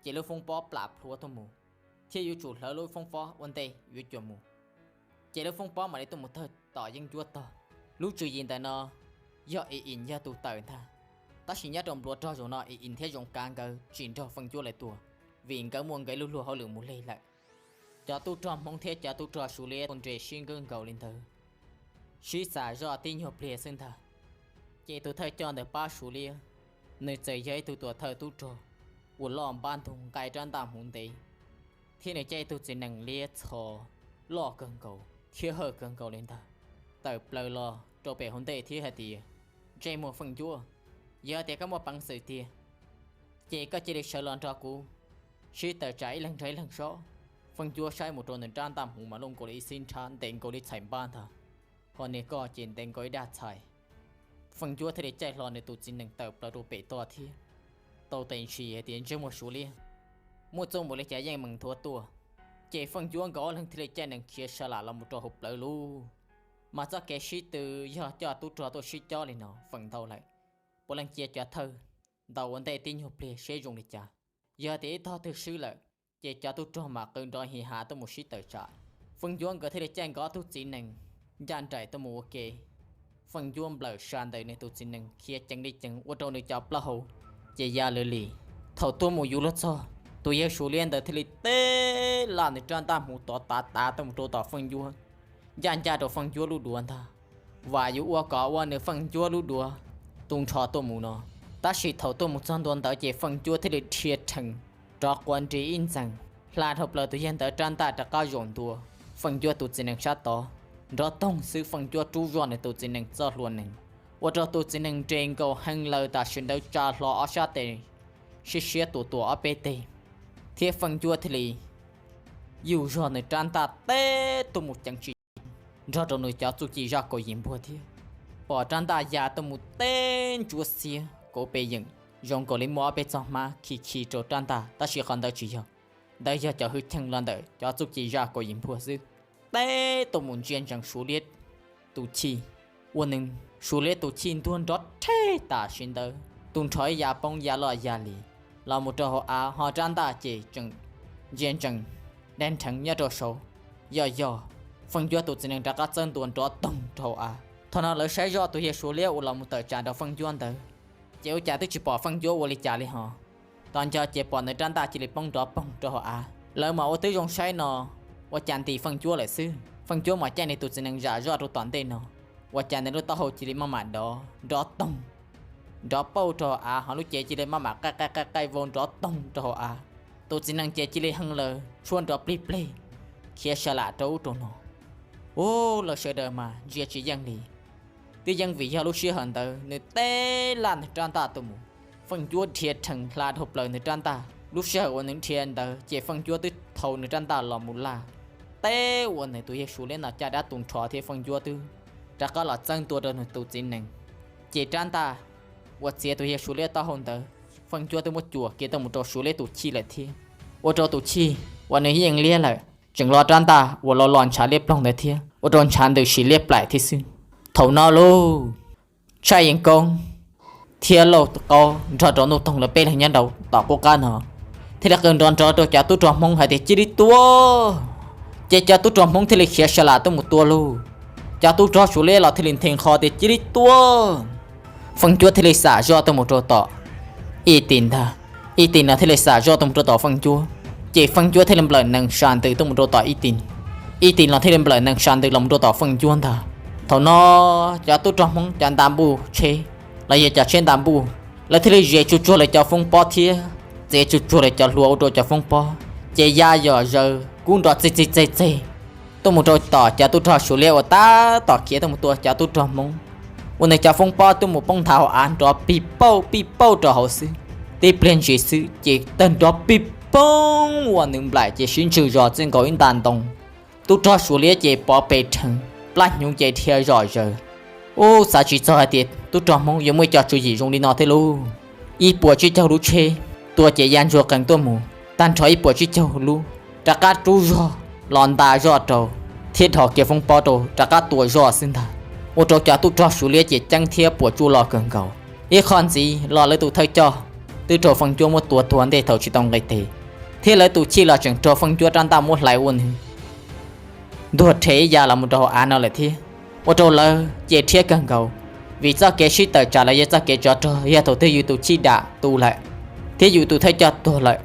ces lub foob pob plam plhuav tuaj mus, thiab yuav tsum hlawv lub foob pob ua ntej yuav cuam mus, ces lub foob pob mam li tuaj mus tawg tom yeeb ncuab tog. Lub tswv yim ntawm no yog Is Is yog tus tawm ntag, tab sis nyob rau npluav rog zaum no Is Is thiab Zoov Kav nkawd tsis nrog Feej Ncuab lawv tua, vim nkawd muaj nkawd lub luag hauj lwm mus leg lawm. Cov tub rog Hmoob thiab cov tub rog Suav liab tuaj nres sib nqwb nkaus li ntawd, sib xam zoj tib nyuag pliag xwb ntag. Ces tus thawj coj ntawm pab Suav liab, nws txawm yog ib tug tuam thawj tub rog uas loj npab ntug nqa rab ntaj hmuv ntev, thiab nws caij ib tug txiv nees liab txho loj kawg nkaus thiab hawj kawg nkaus li ntag, tawm plaws los rau pem hauv ntej thiab hais tias, Ntsej muag Feej Ncuab, yog tias koj muaj peev xwm tiag, ces koj cia li sawv los nrog kuv sib tawm tsam ib leeg nrog ib leeg sob. Feej Ncuab saib mus rau nws rab ntaj hmuv mas luaj nkaus li ib xib nrhab ntev nkaus li txhais npab ntag, ho niag koj ces ntev nkaus ib daj txhais. Feej Ncuab thiaj li caij hlo nws tus txiv nees tawm plaws rau pem toj thiab tau tes ntsis hais tias, Ntsej muag Suav liab, muaj txuj npaum li cas yeej meem nthuav tuaj. Ces Feej Ncuab nkawd ob leeg thiaj li caij nees khiav sa lam los mus rau hauv plawv lug. Mas txoj kev sib tw yog coj tub rog tuaj sib cob li no feem ntau lawm, puav leej cia cov thawj ntaus ua ntej tib nyuag pliag seb zoo li cas. Yog tias ib tog twg swb lawm, ces cov tub rog mam qw nrov hi ha tuaj mus sib tawm tsam. Feej Ncuab nkawd thiaj li caij nkawd ob tug txiv nees ncaj nraim tuaj mus ua ke. Feej Ncuab nplawm sa ntawm nws tus txiv nees khiav ceev li ceev ua rau nws cov plaub hau ces ya lwm li. Thaum tuaj mus yuav luag txog, tus yawg Suav liab ntawd thiaj li teb laj nws rab ntaj hmuv tov tav tav tuaj mus rau tom Feej Ncuab, ncaj ncaj rau Feej Ncuab lub duav ntag, vam yuav ua kom ua nws Feej Ncuab lub duav tu nrho tuaj mus no. Tab sis thaum tuaj mus txog ntua ntawd ces Feej Ncuab thiaj li dhia rhees rov quav nris ib ntxees, hla dhau plaws tus yawg ntawd rab ntaj rov qab zaum ntua. Feej Ncuab tus txiv nees sab tod nrov toog xwb, Feej Ncuab rub zoj nws tus txiv nees txoj hlua nees, ua rau tus txiv nees nres nkaus heev lawm tam sim ntawd tsa hlo ob sab tes siab siab tua tua ob peb teg, thiab Feej Ncuab thiaj li yug zog nws rab ntaj teb tuaj mus ceev tsis nrog rau nws cov txuj ci zaj kaum yim npuag thiab. Pom rab ntaj ya tuaj mus teb ntsuab xiab kauv pes yeem zoo nkaus li muaj ob peb txoj hmab khi khi rau rab ntaj, tab sis qhov ntawd tsis yog, ntawd yog cov hwj chim los ntawm cov txuj ci zaj kaum yim npuag xwb. Teb tuaj mus ntsia ntsees Suav liab tus chij, ua nws Suav liab tus chij ntuag nrov rheb tam sim ntawd tu nrho ib yav poob ya loj ya li los mus rau hauv av, ho rab ntaj ces tseem ntsia ntsees dab nrheev nyob rau saud. Yog yog, Feej Ncuab tus txiv nees rov qab txawb ntua nrov toog rau hauv av. Thaum no lawv saib zoj tus yawg Suav liab uas los mus tawm tsam nrog Feej Ncuab ntawd, ces ua cas twb tsis pom Feej Ncuab ua li cas li ho. Tos nco ces pom nws rab ntaj cia li poob nrov poog rau hauv av. Lawv mas ua twb zoo saib no, ua cas ntim Feej Ncuab lawm xwb. Feej Ncuab mas caij nws tus txiv nees zam zoj rau tom ntej no, ua cas nws lub taub hau cia li maj mam dov nrov toog, nrov pauj rau hauv av, ho lub cev cia li maj mam qaij qaij qaij qaij vau nrov toog rau hauv av. Tus txiv nees ces cia li hee laws tshuab nrov plig plig khiav sa lam rau ub rau no. Ub, lawv sawv daws mas ntsia tsis yeej li. Twb yeej vim yog lub sij hawm ntawd nws teb laj nws rab ntaj tuaj mus, Feej Ncuab dhia rhees hla dhau plaws nws rab ntaj. Lub sij hawm uas nws dhia ntawd ces Feej Ncuab twb thau nws rab ntaj los mus laj teb ua nws tus yawg Suav liab no caj dab tu nrho thiab Feej Ncuab twb rov qab los txawb ntua rau nws tus txiv nees. Ces rab ntaj uas txiav tus yawg Suav liab taub hau ntawd Feej Cuab twb muab cuam kiag tuaj mus rau Suav Liab tus chij lawm thiab, ua rau tus chij uas nws yeej liab lawm tseem los rab ntaj uas los los ntshav liab ploog ntawd thiab ua rau ntshav ntws sis liab plaim thiab xwb. Thaum no lauj, Tshaj Yeej Koob thiab Lauj Qaub nrog rau Nuj Toog lawv peb leeg nyob rau tom qub qab no thiaj li qw nrov nrov rau cov tub rog Hmoob hais tias cia li tua. Ces cov tub rog Hmoob thiaj li khiav sa lam tuaj mus tua lauj. Cov tub rog Suav Liab los thiaj li nthe nqho tias cia li tua. Feej Cuab thiaj li xam zoj tuaj mus rau tom Ib Tis ntag. Ib Tis no thiaj li xam zoj tuaj mus rau tom Feej Cuab, ces Feej Cuab thiaj li nplawm nees sa ntws tuaj mus rau tom Ib Tis. Ib Tis los thiaj li nplawm nees sa ntws los mus rau tom Feej Cuab ntag. Thaum no cov tub rog Hmoob cov nta npuj tsheb los yog cov tsheb nta npuj, lawv thiaj li zes tsuag tsuag lawv cov foob pob thiab txiav tsuag tsuag lawv cov hlua ua rau cov foob pob, ces ya yom zaws kub nrov txeg txeg txeg txeg tuaj mus rau tom cov tub rog Suav Liab uas tab tom khiav tuaj mus tua cov tub rog Hmoob, ua nws cov foob pob tuaj mus poob nthav hauv av nrov pij pauj pij pauj rau hauv xwb. Tib pliag ntsis xwb ces tawg nrov pij poob ua nws nplaim ces sib ntswg zos txij nkaus ib nta ntoo. Tub rog Suav Liab ces pov pes rhees, plab hnyuv ces dhia zom zaws. Ub, xav tsis txog hais tias tub rog Hmoob yuav muaj ib co tswv yim zoo li no thiab lauj. Ib puas tsib caug lub tsheb tua ces ya ntsuag qees tuaj mus, tag nrho ib puas tsib caug lub rov qab rub zog los nta zoj rau thiab dhos kiag foob pob rau rov qab tua zoj xwb ntag. Ua rau cov tub rog Suav Liab ces ceeb thiab puas tsuaj los kawg nkaus. Ib qho ntxiv los lawv tus thawj coj twb raug Feej Cuab muab tua tuag ntej thaum tsis tau nqis tes, thiab lawv tus chij los tseem raug Feej Cuab rab ntaj muab hlais ua nws ntuag rhe ib ya los mus rau hauv av no lawm thiab. Ua rau lawv ces rhiab kawg nkaus, vim txoj kev sib tawm tsam los yog txoj kev tsov rog yog thaum twg yus tus chij dam tu lawm thiab yus tus thawj coj tuag lawm,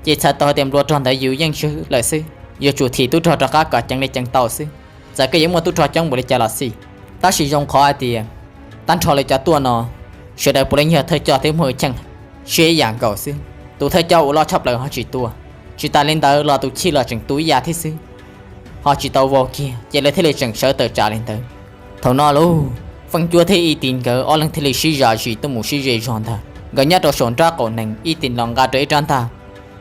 ces txhais tau hais tias nplua rog ntawd yus yeej swb lawm xwb, yuav tsum thim tub rog rov qab kom ceev li ceev tau xwb, txawm koj yuav muaj tub rog coob npaum li cas los xij. Tab sis zoo qhov hais tias tag nrho lawv cov tuaj no, sawv daws puav leej yog thawj coj thiab muaj cheej siab ib yam nkaus xwb. Tus thawj coj uas loj tshaj plaws ho tsis tua, tsis tas li ntawd los tus chij los tseem tu ib yam thiab xwb, ho tsis tau vau kiag, ces lawv thiaj li tseem sawv tawm tsam li ntawd. Thaum no lauj, Feej Cuab thiab Ib Tis nkawd ob leeg thiaj li sib zam zis tuaj mus sib ze zog ntag. Nkawd nyob rau saum nrab qaum nees, Ib Tis los nqa rau ib rab ntaj,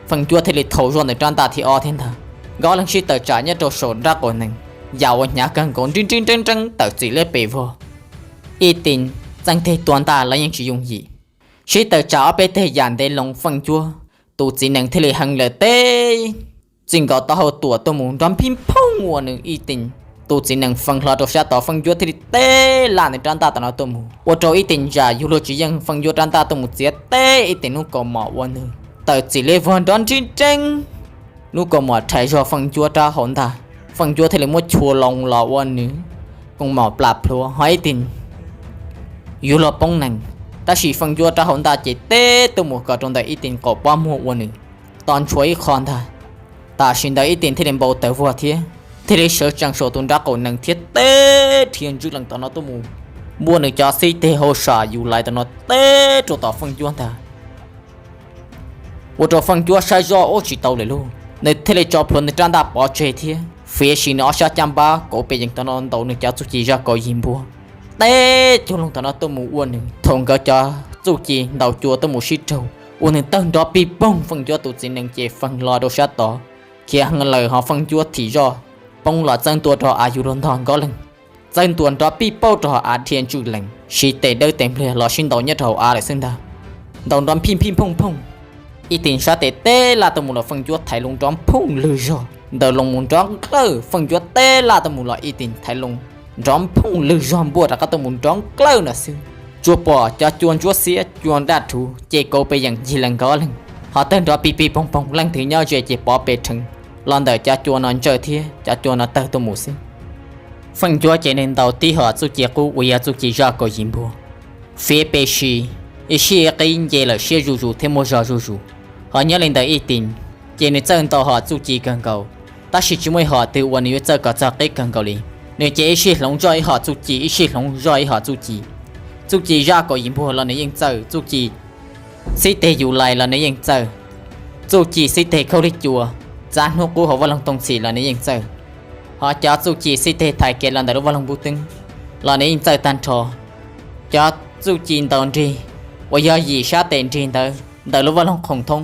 Feej Cuab thiaj li thau zoj ntawm rab ntaj thib ob thiab ntag. Nkawd ob leeg sib tawm tsam nyob rau saum nrab qaum nees, yam uas hnyav kawg nkaus nrib nrib nreeb nreeb tawm txim liab pes vog. Ib Tis txeej teg tua ntaj los yeej tsis yooj yim, sib tawm tsam ob peb teg yam ntev loo Feej Cuab tus txiv nees thiaj li heev lawm teb txij nkaus taub hau tuam tuaj mus nrov nphij nphooj ua nws Ib Tis tus txiv nees fees hlo rau sab tod, Feej Cuab thiaj li teb laj nws rab ntaj tom no tuaj mus, ua rau Ib Tis zam yug luag tsis yeej Feej Cuab rab ntaj tuaj mus txiav teb Ib Tis lub kaus mom ua nws tawm txim liab vog nrov nrib nreeb. Lub kaus mom rhais zog Feej Cuab rab hauv ntaj, Feej Cuab thiaj li muab chua loo los ua nws kaus mom plam plhuav ho Ib Tis yuav luag poob nees, tab sis Feej Cuab rab hauv ntaj ces teb tuaj mus kom rau ntawm Ib Tis qaum pob muag ua nws to ntshua ib qho ntag. Tam sim ntawd Ib Tis thiaj li npau taws vog thiab thiaj li sawv tsees saum tus nrab qaum nees thiab teb rhiav ntswj lees tom no tuaj mus, npuaj nws cov xib teg hauj sam yus lais tom no teb rau tom Feej Cuab ntag. Ua rau Feej Cuab saib zoj ub tsis tau lawm lauj, nws thiaj li tso plhuav nws rab ntaj pov tseg thiab fiav sim nws ob sab caj npab kauv pes yees tom no ntaus nws cov txuj ci zaj kaus yig npua teb cuag loo tom no tuaj mus ua nws. Thaum nkawd cov txuj ci ntaus cua tuaj mus sib raug ua nws tawg nrov pij poog, Feej Cuab tus txiv nees ces fees hlo rau sab tod khiav heev lawm ho Feej Cuab thim zoj poob los txawb ntua rau av yus luag ntog nkob leeg, txawb ntua nrov pij pauj rau hauv av dhia ntswj lees siv tes dawb tes npliag los sib ntaus nyob rau hauv av lawm xwb ntag. Ntaus nrov nphij nphij nphooj nphooj, Ib Tis sab tes teb laj tuaj mus los Feej Cuab thaiv loo nrov nphooj lwg zog, ntaus loo mus nrov nklawj, Feej Cuab teb laj tuaj mus los Ib Tis thaiv loo nrov nphooj lwg zog npuaj rov qab tuaj mus nrov nklawj no xwb. Tsuas pom cov cua ntsuab xiab cua daj rhuv ces kauv pes yees yig lees nkob leeg, ho tawg nrov pij pij poog poog, leej twg nyob ze ces pov pes rhees los ntawm cov cua no ntsawj thiab cov cua no tawg tuaj mus xwb. Feej Cuab ces nws ntaus tib hom txuj ci qub uas yog txuj ci zaj kaus yig npua, fiav pes si, ib sij ib qib nce lawm siab zuj zus thiab muaj zog zuj zus. Ho nyob li ntawm Ib Tis ces nws txawj ntaus hom txuj ci kawg nkaus, tab sis tsis muaj ib hom twg uas nws yuav txawj kom txog qib kawg nkaus li. Nws ces ib sij hloov zoj ib hom txuj ci, ib sij hloov zoj ib hom txuj ci. Txuj ci zaj kaus yig npua los nws yeej txawj, txuj ci xib teg yus lais los nws yeej txawj, txuj ci xib teg khaub lig cua txav hnub qub hauv vaj loog toog txhim los nws yeej txawj, ho cov txuj ci xib teg thaiv kev los ntawm lub vaj loog npub teeb los nws yeej txawj tag nrho. Cov txuj ci ntaus nrig uas yog yim sab tes nrig ntawd ntawm lub vaj loog qhoo thoob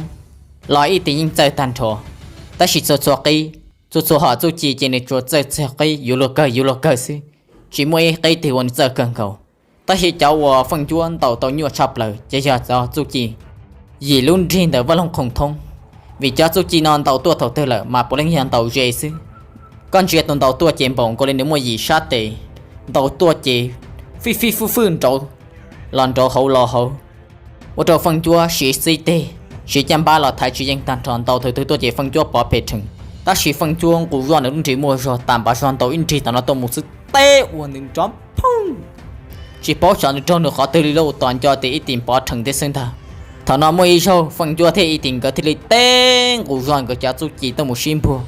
los Ib Tis yeej txawj tag nrho. Tab sis txhua txhua qib, txhua txhua hom txuj ci ces nws tsuas txawj txog qib yuav luag kawg yuav luag kawg xwb, tsis muaj ib qib twg uas nws txawj kawg nkaus. Tab sis cov uas Feej Cuab ntaus tau nyuaj tshaj plaws ces yog cov txuj ci yim lub nrig ntawm vaj loog khoom thoob, vim cov txuj ci no ntaus tuaj thaum twg lawm mas puav leej yog ntaus ze xwb. Koj ntsia tus ntaus tuaj ces npaum nkaus li nws muaj yim sab tes, ntaus tuaj ces fij fij fwj fwj nrauv los nrauv hauv los hauv, ua rau Feej Cuab siv xib teg, siv caj npab los thaiv tsis yeej tag nrho, ntaus thaum twg tuaj ces Feej Cuab pov phem rhees. Tab sis Feej Cuab nqus zoj nws lub nrig muaj zog tas npav zog ntaus ib nrig tom no tuaj mus xwb teb ua nws nrov phooj, tsis paub xyov nws raug nws qhov twg li lauj, tos nco tias ib tim pov rhees thiab xwb ntag. Thaum no muaj ib zaug Feej Cuab thiab ib tim nkawd thiaj li teb nqus zog nkawd cov txuj ci tuaj mus sib npuag,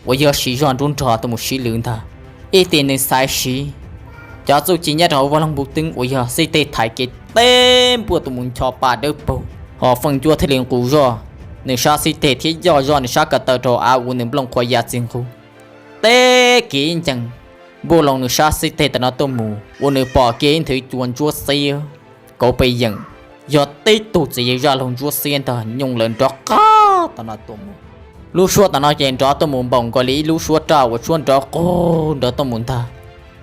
uas yog siv zog nruab nrog tuaj mus sib lwv ntag. Ib tim nws xaiv siv cov txuj ci nyob rau hauv vaj loog npuj teeb uas yog xib teg thaiv kev teb npuaj tuaj mus ncho pa dawb paug, ho Feej Cuab thiaj li nqus zoj nws sab xib teg thiab yoj zoj nws sab ko taw rau av ua nws nplooj qhuav ya txiv nqus, teb kiag ib ncees npuaj loo nws sab xib teg tom no tuaj mus ua nws pom kiag ib nthwv cua ntsuab xiab kauv pes yeem, yog tib tug txiv yawg zaj laug ntsuab xiab ntag nyooj lawv nrov qab tom no tuaj mus. Lub suab tom no ces nrov tuaj mus npaum nkaus li ib lub suab raj uas tshuab nrov qaug nrov tuaj mus ntag,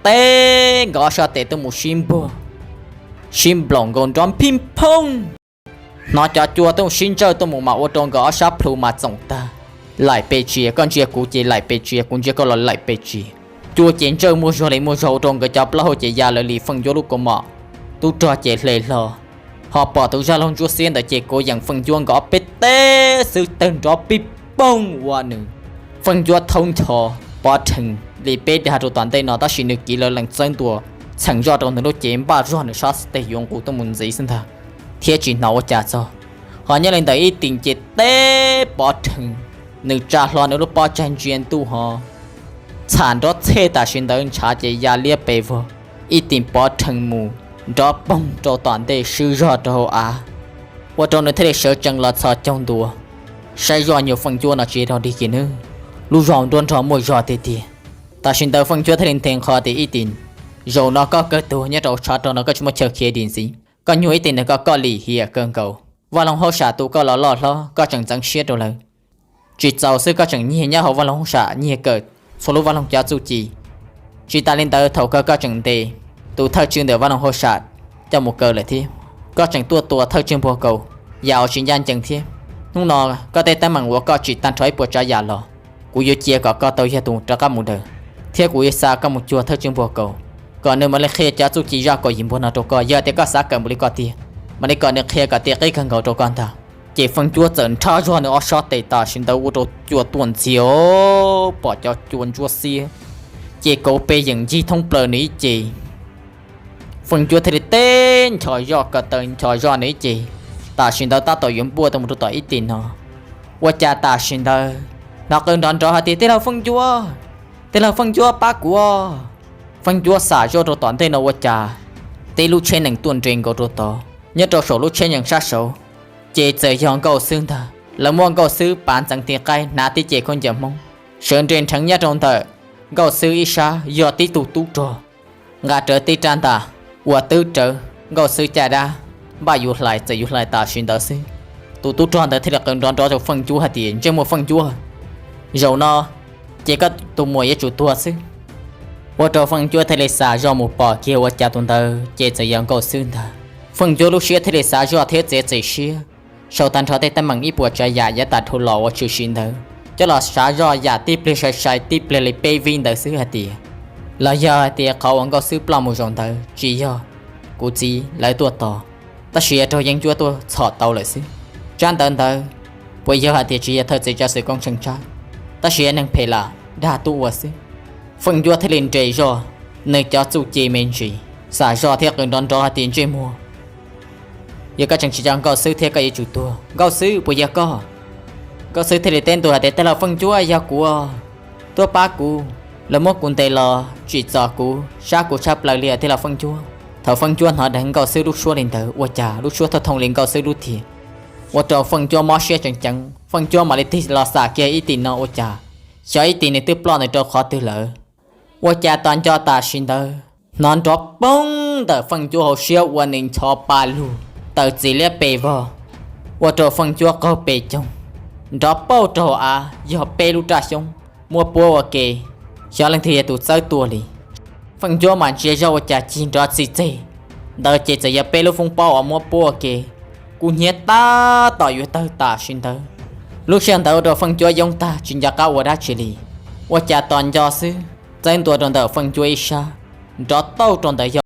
teb nkawd ob sab tes tuaj mus sib npuag, sib nplaum nkaus nrov phij phooj. Hnov cov cua tuaj sib ntsawj tuaj mus mas ua rau nkawd ob sab plhu mas txoom tag, laim pes tsia, koj ntsia kuv ces laim pes tsia, kuv ntsia koj los laim pes tsia. Cua ces ntsawj muaj zog li muaj zog ua rau nkawd cov plaub hau ces ya lawv li Feej Cuab lub kaus mom, tub rog ces hle hlo, ho pom tus zaj laug ntsuab xiab ntawd ces kauv yeem Feej Cuab nkawd ob peb teg xwb tawg nrov pij poog ua nws Feej Cuab thaub ncho pov rhees li peb dag rau tom ntej no, tab sis nws kiv lawv lees txawb ntua txheem zoj rau nws lub cev npaj zog nws sab xib teg yuav nqus tuaj mus ntxiv xwb ntag, thiab tsis hnov ua cas txog. Ho nyob li ntawm ib tim ces teb pov rhees, nws tsa hlo nws lub pob tsaig ntsia ntuj ho txham nrov txhej tam sim ntawd ntshav ces ya liab pes vog, ib tim pov rhees mus nrov poog rau tom ntej swb zog rau hauv av, ua rau nws thiaj li sawv tsees los txhos caug ntua saib zoj nyuag Feej Cuab no tsis yog dig kiag nws, lub zog nruab nrog muaj zog tiag tiag. Tam sim ntawd Feej Cuab thiaj li nthe nqho tias ib tim, zaum no koj kawg tuag nyob rau tshav rog no koj tsis muaj chaw khiav dim ntxiv, koj nyuag ib tim ntawd koj koj lim hiam kawg nkaus. Vaj loog hauj sam tu koj los loj hlob koj tseem ntxeev siab rau lawv, tsis txaus xwb koj tseem nyiag nyob hauv vaj loog hauj sam nyiag kawm txhua lub vaj loog cov txuj ci. Tsis tas li ntawd thaum kawg koj tseem ntes tus thawj tswj ntawm vaj loog hauj sam coj mus kaw lawm thiab. Koj tseem tuaj tua thawj tswj npuag kaus yam uas tsis ncaj ncees thiab. Hnub no koj tej teeb meem uas koj tsim tag nrho ib puas tsav yam los, kuv yuav cia kom koj tau yog tus rov qab mus daws, thiab kuv yuav xa koj mus cuag thawj tswj npuag kaus kom nws mam li qhia cov txuj ci zaj kaum yim npuag no rau koj. Yog tias koj xav kawm npaum li koj tiag, mam li kom nws qhia kom tiav qib kawg nkaus rau koj ntag. Ces Feej Cuab txawm nrhab zog nws ob sab tes tam sim ntawd ua rau cua tuaj ntxiag, pom cov cua ntsuab xiab ces kauv pes yeem ncig thoob plaws nws ib ce. Feej Cuab thiaj li teb nchos zoj ko taw nchos zoj nws ib ce, tam sim ntawd tab tom yuav npuaj tuaj mus rau tom ib tim no. Ua cas tam sim ntawd hnov qw nrov nrov hais tias, Tij laug Feej Cuab, tij laug Feej Cuab pab kuv. Feej Cuab xam zoj rau tom ntej no ua cas tib lub tsheb nees tuaj nres nkaus rau tod, nyob rau saum lub tsheb nees sab saud ces txawm yog Nkauj Xwb ntag. Lawv muab Nkauj Xwb pav ntxeev ti qaib hnav tib ce khaub ncaws Hmoob sawv nres nrheev nyob rau ntawm Nkauj Xwb ib sab yog tib tug tub rog nqa rawv tib rab ntaj uas twb rawv Nkauj Xwb caj dab npaj yuav hlais, txawm yuav hlais tam sim ntawd xwb. Tus tub rog ntawd thiaj li qw nrov nrov rau Feej Cuab hais tias, Ntsej muag Feej Cuab, zaum no ces koj tus muam yuav tsum tuag xwb. Ua rau Feej Cuab thiaj li xam zoj mus pom kiag ua cas tus ntawd ces txawm yog Nkauj Xwb ntag. Feej Cuab lub siab thiaj li xav zoj thiab txiav txim siab sau tag nrho tej teeb meem ib puas tsav yam yav tas dhau los uas tshwm sim ntawd coj los xav zoj yam tib pliag sai sai tib pliag li peb vib ntawd xwb hais tias, los yog hais tias qhov uas Nkauj Xwb ploj mus zaum ntawd tsis yog kuv txiv lawv tuaj tos, tab sis yog raug Yeeb Cuab tuaj txhom tau lawm xwb. Tsab ntawv ntawd puas yog hais tias tsis yog thawj txiv tsav xwm Koob Tsheej tshaj, tab sis yog neeg phem lam dag tuaj ua xwb. Feej Cuab thiaj li nres zoj nws cov txuj ci me ntsis, xam zoj thiab qw nrov nrov hais tias, Ntsej muag, yog koj tseem tsis tso Nkauj Xwb thiab koj yuav tsum tuag. Nkauj Xwb, puas yog koj? Nkauj Xwb thiaj li teb ntua hais tias, Tij laug Feej Cuab, yog kuv, tuaj pab kuv. Lawv muab kuv ntes los tsim txom kuv, sab kuv tshaj plaws li os tij laug Feej Cuab. Thaum Feej Cuab hnov dheev Nkauj Xwb lub suab li ntawd ua cas lub suab thooj thooj li Nkauj Xwb lub tiag, ua rau Feej Cuab mob siab tseem ceev. Feej Cuab mam li tig los xam kiag ib tim no ua cas xyov ib tim nws twb ploj nws rau qhov twg lawm. Ua cas tos nco tam sim ntawd hnov nrov poob ntawm Feej Cuab hauv siab ua nws ncho pa lug taw txiv liab pes vog, ua rau Feej Cuab qaug pes coog nrov pauj rau hauv av, yog peb lub raj xyoob muab puab ua ke, xyov leej twg yog tus txawb tuaj li. Feej Cuab mam ntsia zoj ua cas cig nrov txij txeg, ntawd ces txawm yog peb lub foob pob uas muab puab ua ke, kub hnyiab tab tom yuav tawg tam sim ntawd. Lub sij hawm ntawd ua rau Feej Cuab yoob tag tsis nco qab ua dab tsi li, ua cas tos nco xwb txawb ntua rau ntawm Feej Cuab ib sab, nrov tauj rau ntawd yog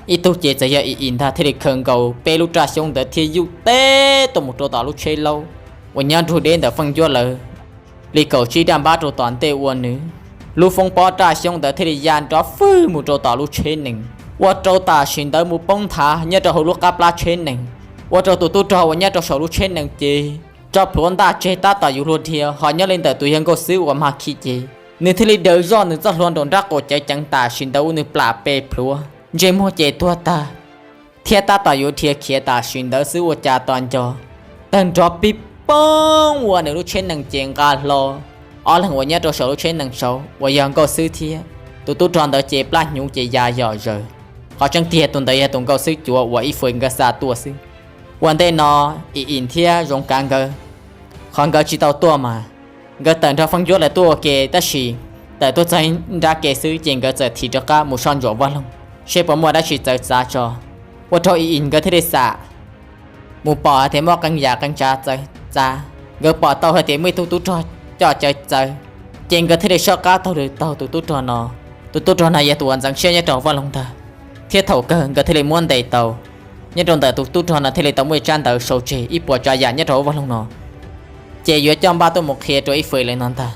ib tug ces txawm yog Im Im ntag thiaj li khaws nkaus peb lub raj xyoob ntawd thiab yuj teb tuaj mus rau tom lub tsheb laub uas nyob nrug deb ntawm Feej Cuab lawv li kaum tsib daj npab rau tom ntej ua nws. Lub foob pob raj xyoob ntawd thiaj li ya nrov fwj mus rau tom lub tsheb nees, ua rau tam sim ntawd mus poob nthav nyob rau hauv lub qab plab tsheb nees, ua rau tus tub rog uas nyob rau saum lub tsheb nees ces tso plhuav ntaj tseg tab tom yuav luag dhia, ho nyob li ntawm tus yawg nkauj xwb uas mag khi ces nws thiaj li daws zoj nws txoj hlua nraum nrab qaum cawv ceev tam sim ntawd ua nws plam pe plhuav ntsej muag ces tuag tag thiab tab tom yuav dhia khiav tam sim ntawd xwb ua cas tos nco tawg nrov pib poob ua nws lub tsheb nees ces nqa hlo ob leeg uas nyob rau saum lub tsheb nees saud uas yog nkauj xwb thiab tus tub rog ntawd ces plab hnyuv ces ya yom zaws. Qhov tseeb tiag tus ntawd yog tus nkauj xwb cuav uas ib fwm nkawd xa tuaj xwb. Ua ntej no Im Im thiab Zoov Kav nkawd, qhov nkawd tsis tau tuaj mas nkawd tawm nrog Feej Cuab lawv tuaj ua ke tab sis tawm tuaj txog nrab ke xwb ces nkawd txawm thim rov qab mus soj ntsuam vaj loog seb puas muaj dab tsi txawv txav tso, ua rau Im Im nkawd thiaj li xam mus pom hais tias muaj qee yam qee tsav txawv txav. Nkawd pom tau hais tias muaj ib tug tub rog coj cawv txawv, ces nkawd thiaj li soj qab taug lw taug tus tub rog no. Tus tub rog no yog tus uas ntxeev siab nyob rau vaj loog ntag, thiab thaum kawg nkawd thiaj li muab ntes tau. Nyob rau ntawm tus tub rog no thiaj li tau muaj ib tsab ntawv sau tseg ib puas tsav yam nyob rau vaj loog no, ces yuav coj npaj tuaj mus qhia rau ib fwm lawm no ntag.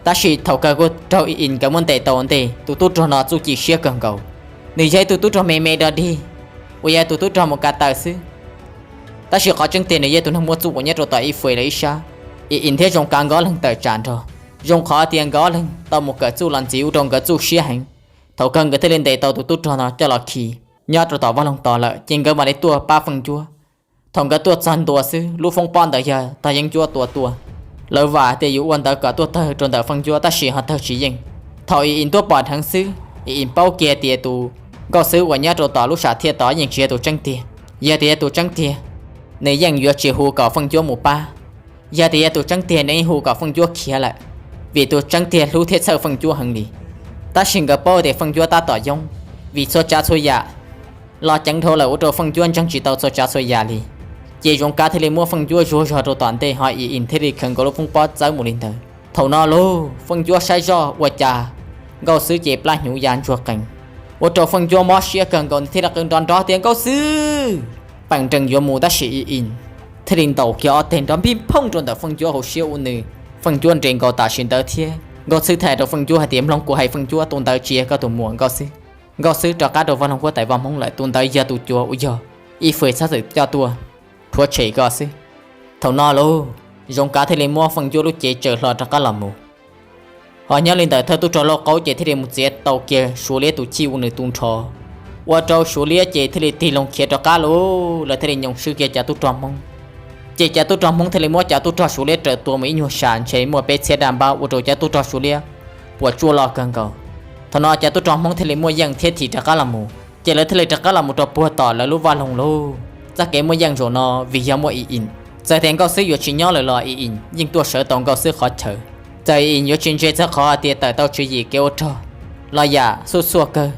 Tab sis thaum kawg kuj raug Im Im nkawd muab ntes tau ua ntej, tus tub rog no txuj ci siab kawg nkaus. Nws yog ib tug tub rog me me dog dig uas yog tus tub rog mus kav taws xwb, tab sis qhov tseeb tiag nws yog tus neeg muaj txuj uas nyob rau tom ib fwm lawm ib sab. Im Im thiab Zoo Kav nkawd ob leeg tawm tsam nrog, zoo qhov tias nkawd ob leeg tau mus kawm txuj los ntxiv ua rau nkawd txuj siab heev. Thaum kawg nkawd thiaj li ntes tau tus tub rog no coj los khi nyob rau tom vaj loog tos lawm ces nkawd mam li tuaj pab Feej Cuab. Thaum nkawd tuaj txog ntua xwb lub foob pob ntawd yog tog yeeb ncuab tua tuaj. Lawv vam tias yuav ua ntawd kom tuaj tawg rau ntawm Feej Cuab tab sis ho tawg tsis yeej. Thaum Im Im tuaj pom dheev xwb Im Im paub kiag tias tus nkauj xwb uas nyob rau tom lub sam thiaj tod yeej tsis yog tus tseeb tiag. Yog tias yog tus tseeb tiag, nws yeej yuav tsis hu kom Feej Cuab mus pab. Yog tias yog tus tseeb tiag nws yeej hu kom Feej Cuab khiav lawm, vim tus tseeb tiag hlub thiab txhawj Feej Cuab heev li. Tab sis nkawd paub tias Feej Cuab tab tom yoob, vim txhua tsav txhua yam los ceev dhau lawm ua rau Feej Cuab ntseeg tsis tau txhua tsav txhua yam li. Ces Zoov Kav thiaj li muab Feej Cuab zuag zog rau tom ntej ho Im Im thiaj li khaws nkaus lub foob pob txawb mus li ntawd. Thaum no lauj Feej Cuab saib zoj ua cas nkauj xwb ces plab hnyuv ya ntsuag qees, ua rau Feej Cuab mob siab kawg nkaus nws thiaj li qw nrov nrov tias nkauj xwb, peem nrees yuav mus tab sis Im Im thiaj li ntaus kiag ob teg nrov npij phooj rau ntawm Feej Cuab hauv siab ua nws, Feej Cuab nres nkaus tam sim ntawd thiab nkauj xwb teb rau Feej Cuab hais tias mloog kuv hais Feej Cuab, tus ntawd tsis yog koj tus muam nkauj xwb. Nkauj xwb rov qab rau vaj loog huab tais vaj Hmoob lawm, tus ntawd yog tus cuav uas yog ib fwm txhob txwm coj tuaj rhuav tshem koj xwb. Thaum no lauj Zoov Kav thiaj li muab Feej Cuab lub cev tsaws hlo rov qab los mus. Ho nyob li ntawm thawj tub rog Lauj Qaub ces thiaj li mus txiav tau kiag Suav Liab tus chij ua nws tu nrho, ua rau Suav Liab ces thiaj li tig loo khiav rov qab lauj. Lawv thiaj li nyoos swb kiag cov tub rog Hmoob. Ces cov tub rog Hmoob thiaj li muab cov tub rog Suav Liab raws tua mus ib nyuag sam ntshe muaj peb txhiab daj npab ua rau cov tub rog Suav Liab puas tsuaj loj kawg nkaus. Thaum no cov tub rog Hmoob thiaj li muaj yeej thiab thim rov qab los mus, ces lawv thiaj li rov qab los mus rau puag tom lawv lub vaj loog lauj. Txoj kev muaj yeej zaum no vim yog muaj Im Im, txawm tias nkauj xwb yuav tsis nyob lawm los Im Im yeej tuaj sawv tau nkauj xwb qhov chaw. Txawm Im Im yuav tsis ntse txog qhov hais tias tawm tau tswv yim kev ua rog los yam xuj xuaj kawg,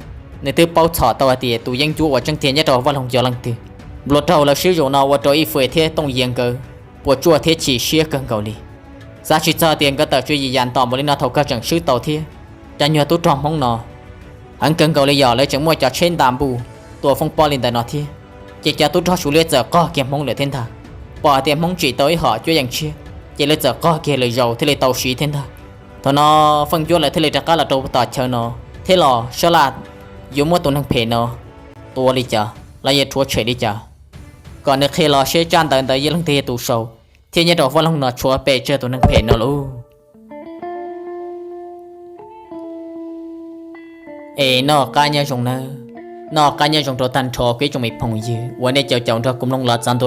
nws twb paub txhom tau hais tias tus yeeb ncuab uas tseeb tiag nyob rau vaj loog yog leej twg. Nplua raug lawv swb zaum no ua rau Ib Fwm thiab Tooj Yias nkawd puas tsuaj thiab chim siab kawg nkaus li. Xav tsis txog tias nkawd tawm tswv yim yam ntom npaum li no thaum kawg tseem swb tau thiab. Cov nyuag tub rog Hmoob no heev kawg nkaus li, yog lawv tseem muaj cov tsheb nta npuj tua foob pob li ntawd no thiab, ces cov tub rog Suav Liab txawm qog kiag Hmoob lawm thiab ntag. Pom hais tias Hmoob tsim tau ib hom cuab yeej tshiab, ces lawv txawm qog kiag lawm zaum thiaj li tau siv thiab ntag. Thaum no Feej Cuab lawv thiaj li rov qab los rau tom chaw no thiab los sab laj yuav muab tus neeg phem no tua li cas los yog rhuav tshem li cas, kom nws qhia los seb tsab ntawv ntawd yog leej twg yog tus sau thiab nyob rau vaj loog no tshuav pes tsawg tus neeg phem no lauj. Es noj qab nyob zoo nawb, noj qab nyob zoo rau tag nrho kuv ib tsoom me phooj ywg uas nej caum caum nrog kuv mloog los txog ntua